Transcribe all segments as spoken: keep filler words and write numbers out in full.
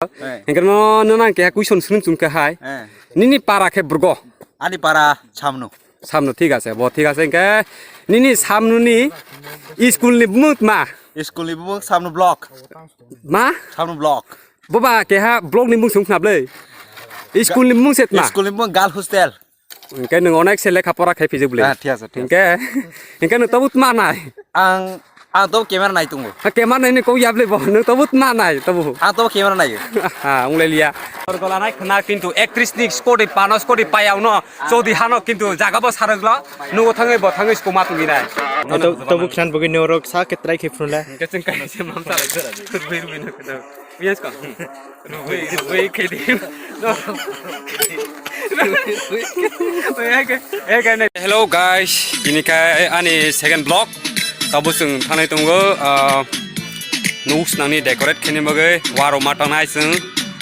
Eh. Hingke no, no nang keha question swnung chung khe hai. Eh. Nini para khe burgo? Ani para Samnu. Samnu, thik ase, bo thik ase. Hingke nini Samnu ni school ni bumung ma? School ni bumung Samnu Block. Ma? Samnu Block. Boba keha block ni bumung sung khna ble. School ni bumung set ma? School ni bumung Girl Hostel. Hingke nwng onek se lekha pora khai phijak bwle. Ah, thik ase, thik ase. Hingke, hingke nwng tobo tma nai? Ang, ang tobo camera nai tongo. Ha, camera nai ni kok yable bo, nwng tobo tma nai tobo? Ang tobo camera nai. Ha, wng lai liya. Tor gola nai khna kintu ektrish ni skoti pano skoti payao no, chodi hano kintu jaga bo saraglo, nugo thangwi bo thangwi skoma tongwi nai. To-, tobo khan bugwi norok sa ketrai khe phunla. Hingke chwng kai se mam sa. Rubui, rubui no khna. Yes, ko. Rubui, rubui, kedi. No. Hello guys, tini khe ani second vlog. Tabo chwng thangnai tongo, ah, nuk swnangni decorate khaini bagwi warok ma tangnai chwng.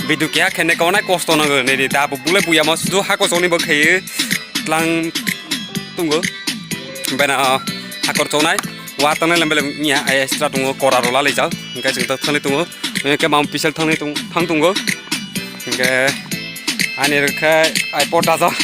Video keha khainai kaunai kosto nango. Nini da bo bule buya ma sudu hako chongni bo khaiwi tlang tongo. Bena, ah, hakor chonai. Wa tangnai lembele nia ai extra tongo, kora rola lejak. Hingke chwng tok thangni tongo. Hingke mam pisal thangni tong, thang tongo. Hingke ani rwkhe ai pot dajak.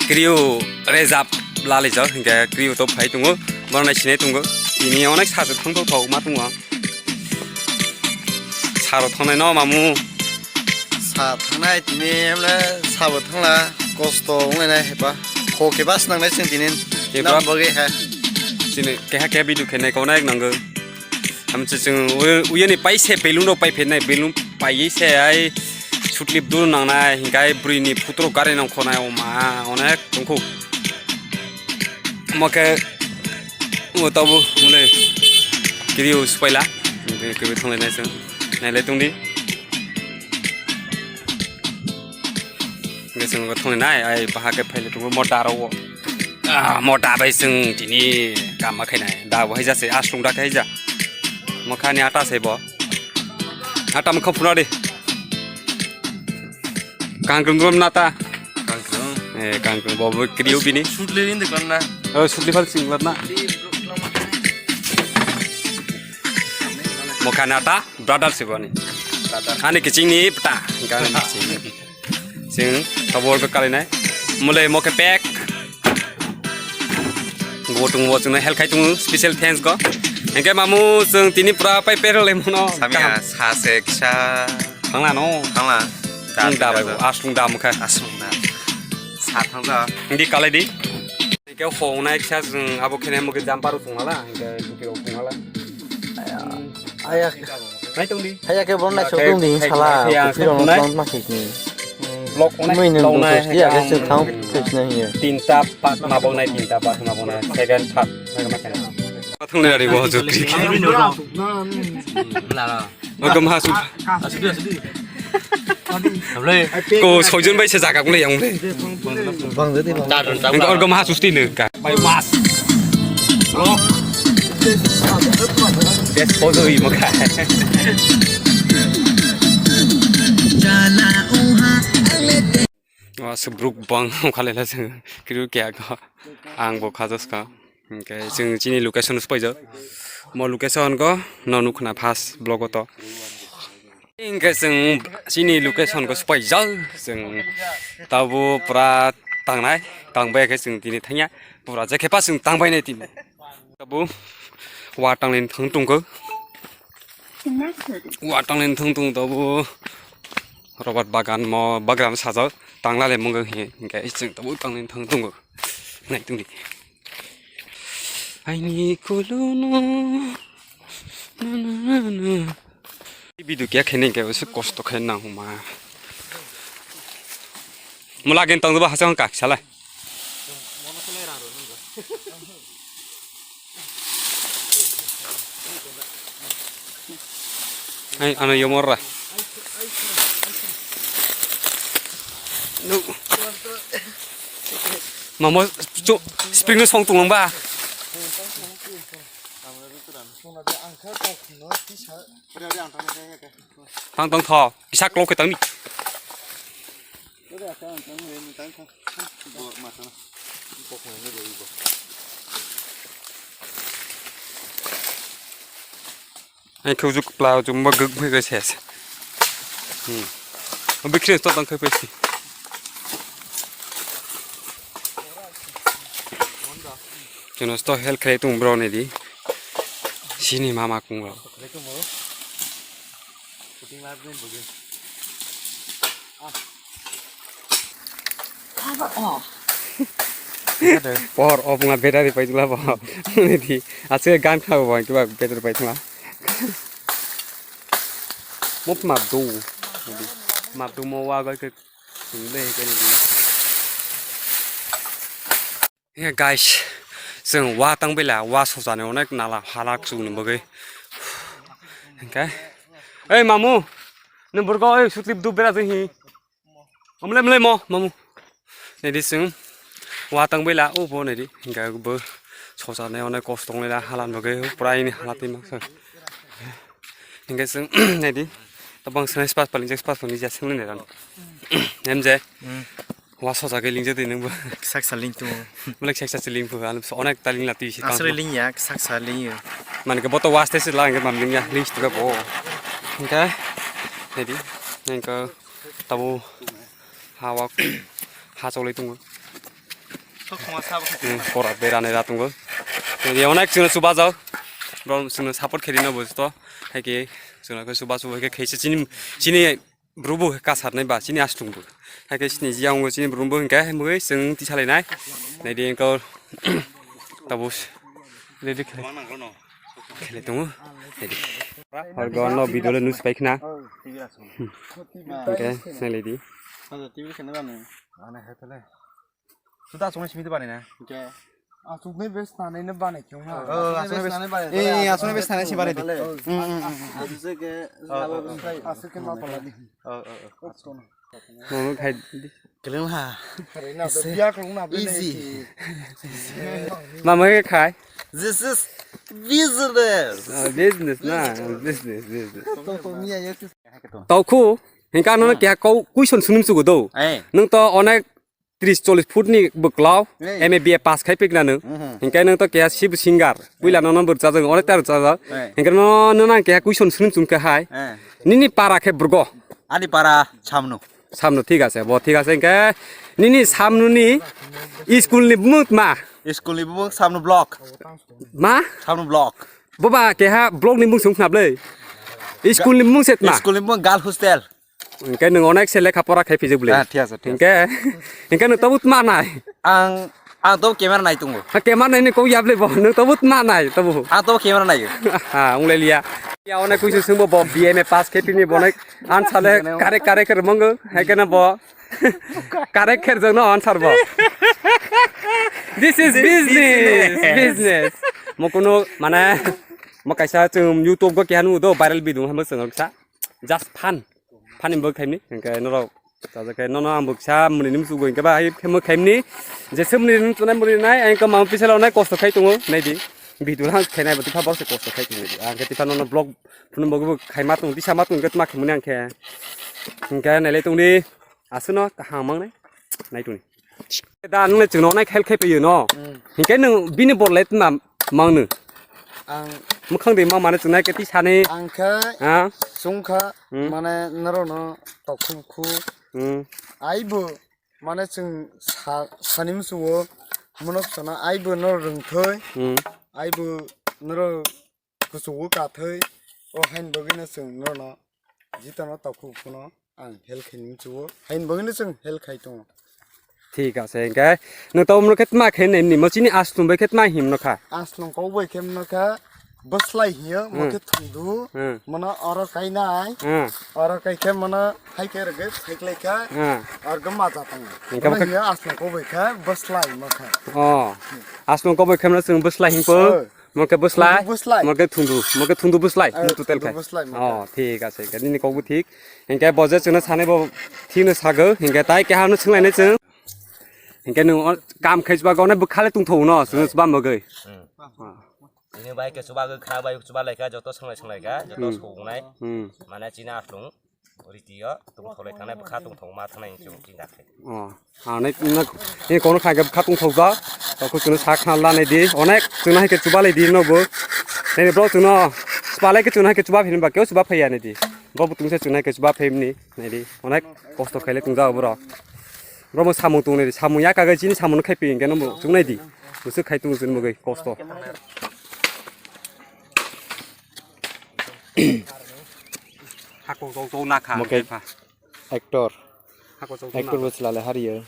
Kriu rejap la lejak. Hingke kriu to phai tongo. Borok nai sinai tongo. Tini onek sajwk thang tok thok ma tongo ang. Saro thangnai no mamu. Sa thangnai tini emle sabo thangla kosto wnglainai hepa. Kho khe bas nangnai chwng tini. Kebra nam bagwi ha. Chini keha keha video khe nai kaunai nango. Hamsi chwng u-, uyani paise belun rok pai phenai belun paiye se ai sutlip dur nangnai hingkai bwrwini phutrok gari nang khonai o ma onek tongkhu. Mo khe o tabuk mole kiriyo supaila. Kiriyo thonglai nai chwng. Nailai tongdi. Hingke chwng thonglai nai ai baha khe phailai tongo mota aro o. Ah, mota bai chwng tini kama khainai. Da bo haija se aswng da khe haija. Mokhani ata se bo. Ata mokha phuna de. Kangkung drum na ta. Kangkung. Eh, kangkung bo bo kriyo bini. Shoot le inde klan na. Oh, shoot le fal sing klan na. Mokha na ta, brother se boni. Brother. Ani kiching ni pta. Kang sing. Sing, tabor ko kali nai. Mole moke pek. Bo tung bo chwngno help khai tongo, special thanks go. Hingke mamu chwng tini pura pai perole mono. Samya kaham. Sa se kisa. Thangla no. Thangla. Chwng da bai bo, aswng da mokha. Aswng da. Sa thangja. Hindi kalai di. Hingke hongnai kisa chwng abo khene mokhe jumper rok thungla, hingke juti rok thungla. Aya. Nai tong di. Haya ke bon nai sotong di sala. Kuphir rok nai. Tang ma khikni. Block onek. Mui nung launai, dos dia ke sing thang khikna hiya. Tinta pat ma bong nai tinta pat ma bong nai. Second part. Patung nai ari bo jutri. Lara. Ogo ma su. Ko sojon bai se jaga kule yang le. Bang jadi bang. Ogo ma su tine ka. Bai mas. Best photo i mokha. O subruk bang khalai la chwng kiriu kya ko ang bo khajaska. Hingke chwng chini location se paijak. Mo location ko no nukna first vlog o to. Hingke chwng chini location ko se paijak. Chwng tabo pura tangnai, tangbai khe chwng tini thangya. Pura je khe pa chwng tangbai nai tini. Tabuk watang len thang tongkho. Watang len thang tong tabuk. Robot bagan mo bagram sajak tangla le mungkha hinkhe chwng tabuk tang len thang tongo. Nai tongdi. Aini kuluno. Na, na, na, na. Video kya khene khe se kosto khe nang ma. Mula gen tong ba hasang kak salai. Ai, ano yomor ra. Mamo, chu, spring song tong ba. Tang tong tho, isa klok ke tang ni. Ang khe ujuk pla ujuk mo guk phai se. Hmm. Bikre to tang khai pesi. Chwngno sto help khlai tung bro nai di. Sini mama kung bro. Por off nga battery pai tula bo. Nai di. Ache gan kha bo kiba battery pai tula. Mop map do. Map do mo wa ga ke. Sing le ke ni. Ya guys, chwng wa tang bela wa sojani onek nala halak chwng ni bagwi. Hingke, ei mamu, nung burgo ei sutlip du bera hi. Omle mle mo mamu. Nedi chwng wa tang bela o bo nedi. Hingke bo sojani onek kosto tongle la halan bagwi pura ini halat ni maksa. Hingke chwng nedi. Tabang sene spas paling jak spas paling jak sene ran. Em je. Wa soja ke lingja de nungbo. Sak sa ling tu. Mulek sak sa ling pu, anu so onek ta ling la twi si. Asre ling ya, sak sa ling yo. Man ke boto was te se lang ke mam ling ya, ling tu bo. Hingke, nedi, nengko tabu hawa ha chole tungo. Sok khoma sabo. Hmm, kora berane ra tungo. Nedi onek chuna suba jao. Bro chuna support khedi no bosto. Hai ke chuna ko suba suba ke khaise chini chini Bwrwbo kasarnai ba chini aswngbo. Hakhe chini jiyangbo chini bwrwbo hwnkhe mui chwng tisalainai. Naidi engkor tabuk ready khlai, khlai tongo. Naidi. Horgo no video le news pai khna. Hwnkhe nailidi. Suda aswk nai simi bani na. Hwnkhe aswk nai bes tanai no bani khe wngha. Oh, aswk nai bes tanai bani. Eh, aswk nai bes tanai si bani di. Hmm, hmm, hmm, hmm. Aswk khe ma pala di. Oh, oh, oh. Nono khai di. Keleng ha. Biya keleng na easy. Mama khe khai. This is business. Ah, business na, business, business. To to miya ye. Tokhu, hingka nono keha kau question sunum sugo do. Eh. Nung to onek tris chollis foot ni bwklau, eh, M A B A pass khai pikna nung. Mhm. Hingke nung to keha sib singer. Puila nono bwrcha jang, onek ta bwrcha jang. Eh. Hingke no, no nang keha question sunum sung ke hai. Eh. Nini para khe burgo. Ani para Samnu. Samnu, thik ase, bo thik ase. Hingke nini Samnu ni school ni bumung ma? School ni bumung Samnu Block. Ma? Samnu Block. Boba keha block ni bumung sung khna ble. School ni bumung set ma? School ni bumung Girl Hostel. Hingke nwng onek se lekha pora khai phijak bwle. Ah, thik ase, thik ase. Hingke, hingke nwng tobo tma nai? Ang, ang tobo camera nai tongo. Ha, camera nai ni kok yable bo, nwng tobo tma nai tobo. Ang tobo camera nai. Ha, wng le liya. Ya, onek kuisu sungbo bo B M A pass khe tini bo onek answer le kare kare khe rwmango. Hai khe no bo kare khe rwjak no answer bo. This is business, business. Mo kuno mane mo kaisa chwng YouTube go keha nw do viral video hamo chwng sa. Just fun. Fun ni bwkhaimni, hingke norok sajak khe nono ang bwksa mwnwi ni musugo hingke ba hai khe mwkhaimni. Jesa mwnwi ni tunai mwnwi nai, ang khe mama pisalo nai kosto khai tongo, naidi. Video lang khe nai bo tipha borok se kosto khai tongo. Ang khe tipha nono vlog phunuk bo khai ma tong, tisa ma tong khe tma khe mwnwi ang khe. Hingke nailai tongdi, aswkno kaham mangnai, nai tongdi. Da nung le chwngno onai help khai paio no. Hmm. Hinkhe nung bini bor le tma mangno. Ang mwkhang de ma mane chwngnai khe tisani. Ang khe ha? Sungkha hmm? Mane norokno tokhum khu. Hmm. Aibo mane chwng sa, sani musugo monok sana aibo norok rwngthoi. Hmm. Aibo norok kuchugo kathoi o hain bagwino chwng norokno jitano tokhuk phano ang help khaini muchugo hain bagwino chwng help khai tongo. Thik ase, hingke nwng tabuk khe tma khe nini mo chini aswng bai khe tma himno kha? Aswng kok bai khe mano kha bwslai hiyo, mo hmm khe thungdu, hmm mano oro kainai, hmm oro kai khe mano hai khe rwgwi phaiklai kha, hmm oro gama ja tongo. Hingke mano bo khe hiyo aswng kok bai khe bwslai mo khe. Oh, aswng kok bai khe mano chwng bwslai himpo. Oh. Mo khe bwslai, thungdu bwslai. Mo khe thungdu, mo khe thungdu bwslai, eh, mo total thungdu khe. Bwslai mo khe. Oh, thik ase, khe nini kok bo thik. Hinkhe bo je chwngno sanai bo thikno sago, hinkhe tai keha no swnglainai chwng. Hinkhe nwng o kam khai chubago ne bwkhale tongthogo no, chwngno chuba mogwi. Hmm. Ini bai khe chubago kha bai chuba lai kha, joto swnglai swnglai kha, joto hmm songnai. Hmm. Mane chini aslung. Ritiyo tongtholai thangnai bwkha tongthokma thangnai chwng chini dakhe. Oh, ha, nai, nai, nai kono kha khe bwkha tongthokjak. Tokho chwngno sak kha lanai di. Onek chwngno hai khe chubalai di nobo. Nini bro chwngno Palai ke chunai ke chuba phin ba keu chuba phai ya nai di. Bo butung se chunai ke chuba phai ni nai di. Onek kosto khaile tungja borok. Borok samung tung nai di. Samung ya kagai chini samung khai pin ke no chung nai di. Busu khai tung chun mugai kosto. Hakok jok jok na kha. Mo khe pha. Actor. Hakok jok jok na. Actor bo chwla le hariyo.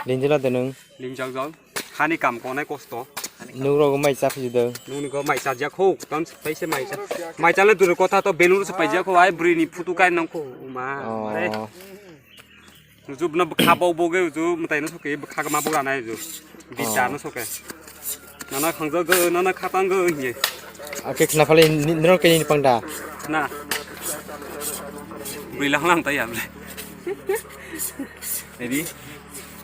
Linjila de nwng. Lingjak jok. Hani kam konai kosto. Nwng rogo mai chak jidong. Nwng ni go mai chak jak ho. Ton paise mai chak. Mai chak le dur kotha to belun se pai jak ho. Ai bri ni photo kai nang kho. Ma. Oh. Are. Uju bwkha bok bogwi uju mwtai no soke bwkha ma bwra nai uju. Bita no soke. Nana khangjago, nana khatango hinye. Ake khna phale nino ke ni pangda. Na. Bwrwi lang lang tai amle. Edi.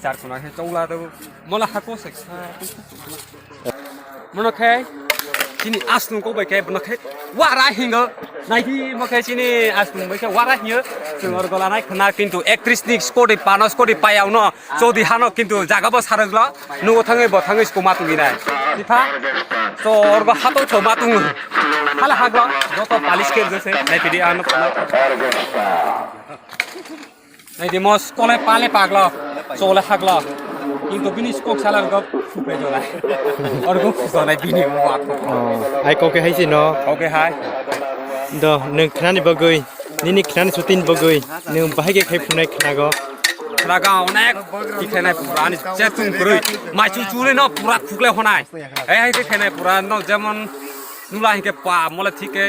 Char khona khe chawla to. Mola hako seksa. Mono khe chini asnung kok bai khe bono khe wara hingo. Nai hi mo khe chini asnung bai khe wara hingo. Chwng orgo lanai khna kintu ekatris ni skoti pano skoti payao no. Chodi hano kintu jaga bo saragla. Nugo thangwi bo thangwi sko matung inai. Titha. So orgo hato cho matung. Hala hagla. Joto palis khe jese. Nai pidi ano. Nai di mos kole pale paglo, chole haglo. Kintu bini skok sala rgo supe jolai. Orgo kujonai bini mo atho. Oh, ai koke hai sino. Oke hai. Do, nwng khnani bagwi, nini khnani sutin bagwi, nwng bahai khe khai phunai khnago. Khnaga onek, ki khainai purani chetung kwrwi. Mai chu chule no pura khukle honai. Hai hai khe khainai pura no jemon nula hinke pa mole thike.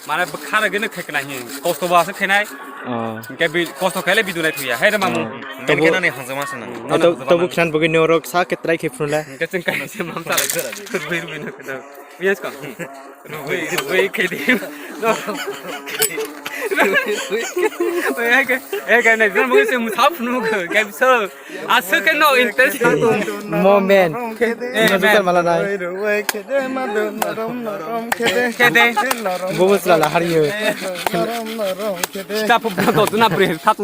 Mane bwkha rwgwino khaikna hi kosto bo aswk khainai. Oh. Hinkhe bi kosto khaile bidu nai thuya. Hai rw mamu. Oh. Hinkhe nani hangjakma se nang. Nani hangjakma nang. Tobu khan bugwi norok sa khe try khe phunula. Hinkhe chwng kaisa mamsa rwgwi rwgwi no khna. Yes ko. Rwgwi rwgwi khedi. No. Eke eke nai jor bugwi se musa phunu khe so. Aswk khe no interest nang tong. Moment. Eh, ino man. Jukar mala nai. Khede. Bobo sala hariyo. Chita pupna to tuna pre thatu.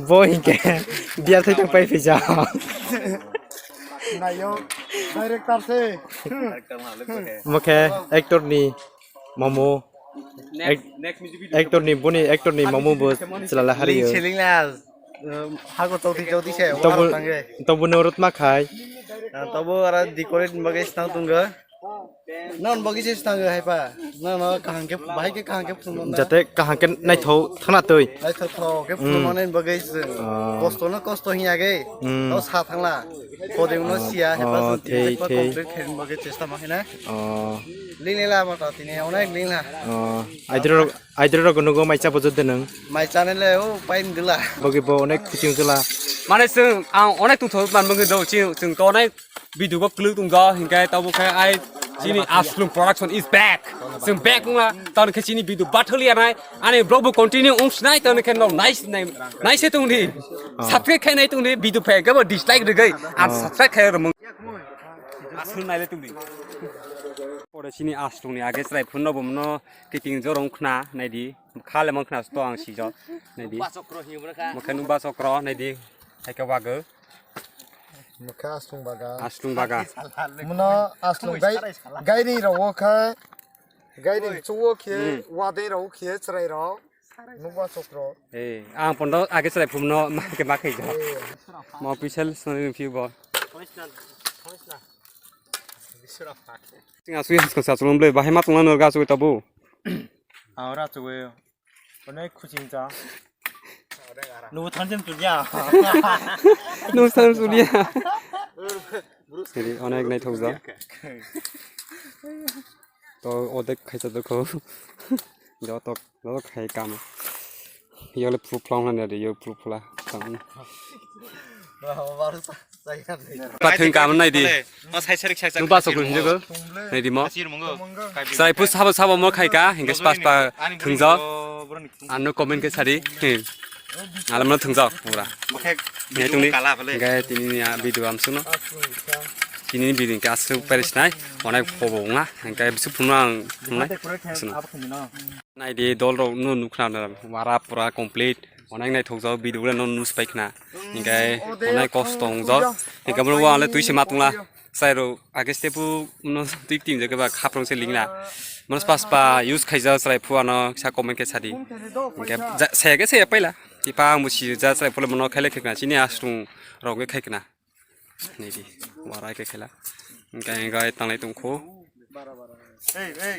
Bo hinke. Biar thai tang pai pija. Nayo. Director se. Mokhe actor ni. Mamo. Next, next music video. Actor ni boni actor ni mamo bo chalala hariyo. Ling seling la, um, hago chauti chauti se, tobo, wara tange. Tobo norot ma khai. Ah, tobo ara decorate bagwi snang tungo. Non bagwi se snang hai pa. No, no, kahang ke, bahai ke kahang ke phunukna. Jate kahang ke naithok thana twi. Naithok thok ke phunukmani bagwi se. Ah. Kosto no kosto hiya ge. Hmm. To sa thangla. Koding no siya, hepa oh, sun thei, thei. Complete khaini bagwi chesta ma khaina. Oh. Lini la mata tini onek lini la. Oh. Aidro, aidro rok nugo mai cha bujud de nang. Mai chane le o pain dila. Bogi bo onek khuching dila. Mane sung ang onek tu thot man mangi do chi sung to onek video go kluk tung go hinkai tabo khai ai chini Aslum production is back. Sung back nga ton khe chini video bathali anai ani vlog bo continue ung snai ton khe no nice nai nice tung di. Subscribe khai nai tung di video phe go dislike de gai. An subscribe khai ro mung. Aswk naile tongdi. Pore chini Aslungni age chwrai phunno bo mano kiting jorong khna naidi. Khale man khna sto ang sijo naidi. Mokhe nung ba chokro naidi. Haike wago. Mokhe Aslung baga. Aslung baga. Mano Aslung gai gairi rogo kha. Gairi chuo khe wadai rok khe chwrai rok. Nukba chokro. Eh, ang pondo age chwrai phumno ma ke ma khaijak. Eh. Ma official swnwi phiyo bo. Sing asui haskang sa chulum ble bahai ma tongna nor ga chugui tabu. Ang ra chugui. Onek khuching cha. Nubu thanjam tuja. Nubu thanjam tuja. Siri onek naithok ja. To odek khaisa dokho. Jotok, jotok khai kam. Yole pru phlong na de, yo pru phla. Kam. Pathung kam nai di. Nuba sok hinjago. Nai di mo. Sai pu sabo sabo mo khai ka, hinge pas pa thungjo. Ano comment ke sari. Alam no thungjo pura. Nai tungni. Hinge tini ya video am suno. Tini video ke asu peris nai. Onek phobo nga. Hinge bisu phunang. Nai di dol rok no nukna wara pura complete. Onek naithokjak video le no nus pai khna. Hinge onek kosto wngjak. Hinge bo ale twi se ma tongla. Chwrai rok age step o no twi tim jagaba khaprong se lingna. Mono pas pa use khaijak chwrai phu ano sa comment khe sadi. Hingke ja-, saya khe saya paila. Tipa ang bo si ja chwrai phu le mono khaile khe kana chini asrung rok khe khai kana. Nidi warai khe khela. Hingke hingke tanglai tongkho.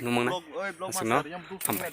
Numang na. Aswkno hambai.